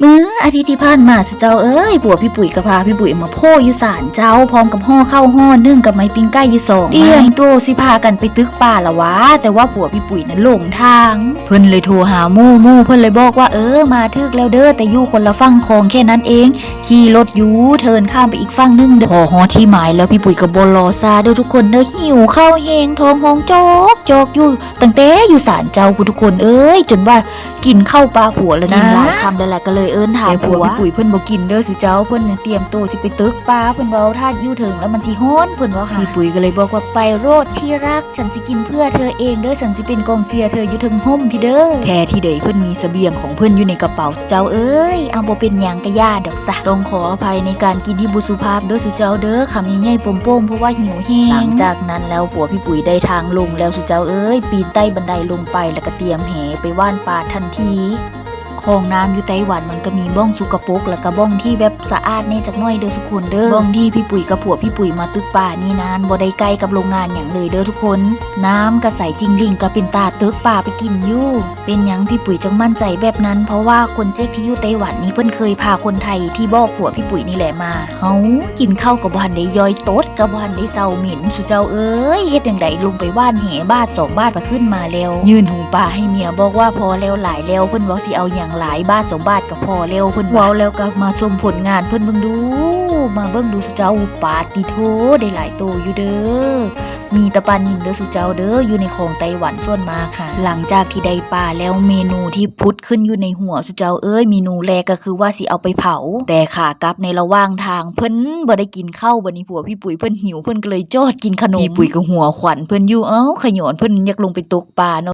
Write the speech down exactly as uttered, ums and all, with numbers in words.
มื้ออาทิตย์ที่ผ่านมาสิเจ้าเอ้ย ผัวพี่ปุ๋ยก็พาพี่ปุ๋ยมาโพ้อยู่ศาลเจ้า พร้อมกับห่อข้าวห่อนึ่งกับไม้ปิ้งไก่อยู่สองไม้ เตรียมตัวสิพากันไปตึกป่าละวะ แต่ว่าผัวพี่ปุ๋ยนั้นหลงทาง เพิ่นเลยโทรหาหมู่ หมู่เพิ่นเลยบอกว่า เออ มาถึกแล้วเด้อ แต่อยู่คนละฝั่งคลองแค่นั้นเอง ขี่รถยูเทิร์นข้ามไปอีกฝั่งหนึ่งเด้อ พอฮอดที่หมายแล้วพี่ปุ๋ยก็บ่รอซาเด้อทุกคนเด้อ หิวข้าวแฮง ท้องฮ้องจอกจอกอยู่ ตั้งแต่อยู่ศาลเจ้าพุ้นทุกคนเอ้ย จนว่ากินข้าวปลาผัวแล้วนะ กินหลายคำแล้วล่ะ ก็เลยเอิ้นถาม แต่ผัว ผัว พี่ปุ๋ยเพิ่นบ่กินเด้อสุเจ้า เพิ่นเนี่ยเตรียมตัวสิไปตึกป่า เพิ่นเว้าถ้าอยู่เทิงแล้วมันสิฮ้อน เพิ่นเว้าหา พี่ปุ๋ยก็เลยบอกว่า ไปโลดที่รัก ฉันสิกินเพื่อเธอเองเด้อ ฉันสิเป็นกองเชียร์เธออยู่เทิงฮ่มพี้เด้อ แท้ที่ใดเพิ่นมีเสบียงของเพิ่นอยู่ในกระเป๋าสุเจ้าเอ้ย เอาบ่เป็นหยังกะย่าดอกซะ ต้องขออภัยในการกินที่บ่สุภาพเด้อสุเจ้าเด้อ คำใหญ่ๆโป่งๆ เพราะว่าหิวแฮง หลังจากนั้นแล้วผัวพี่ปุ๋ยได้ทางลงแล้วสุเจ้าเอ้ย ปีนไต่บันไดลงไปแล้วก็เตรียมแหไปหว่านปลาทันที คลองน้ำอยู่ไต้หวันมันก็มีบ้องสกปรกแล้วก็บ้องที่แบบสะอาดแน่จักหน่อยเด้อทุกคนเด้อ บ้องที่พี่ปุ๋ยกับผัวพี่ปุ๋ยมาตึกป่านี่นั้นบ่ได้ใกล้กับโรงงานหยังเลยเด้อทุกคน น้ำก็ใสจริง ลิงก็เป็นตาตึกป่าไปกินอยู่ เป็นหยังพี่ปุ๋ยจังมั่นใจแบบนั้น เพราะว่าคนเจ๊กที่อยู่ไต้หวันนี่เพิ่นเคยพาคนไทยที่บอกผัวพี่ปุ๋ยนี่แหละมา เฮากินข้าวก็บ่ทันได้ย่อย ตดก็บ่ทันได้เซาเหม็น สุเจ้าเอ้ย เฮ็ดจั่งใดลงไปหว่านแหบาทสองบาทก็ขึ้นมาแล้ว ยื่นถุงปลาให้เมียบอกว่าพอแล้วหลายแล้ว เพิ่นว่าสิเอาหยังหลาย บาทสองบาทก็พอแล้ว เพิ่นว่า เว้าแล้วก็มาชมผลงานเพิ่นเบิ่งดู มาเบิ่งดูสุเจ้า ปาดติโธ่ ได้หลายโตอยู่เด้อ มีแต่ปลานิลเด้อสุเจ้าเด้อ อยู่ในคลองไต้หวันส่วนมากค่ะ หลังจากที่ได้ปลาแล้วเมนูที่ผุดขึ้นอยู่ในหัวสุเจ้าเอ้ย เมนูแรกก็คือว่าสิเอาไปเผา แต่ขากลับในระหว่างทางเพิ่นบ่ได้กินข้าว บัดนี้ผัวพี่ปุ๋ยเพิ่นหิว เพิ่นก็เลยจอดกินขนม พี่ปุ๋ยก็หัวขวัญเพิ่นอยู่ เอ้า ขย้อนเพิ่นอยากลงไปตกปลาเนาะ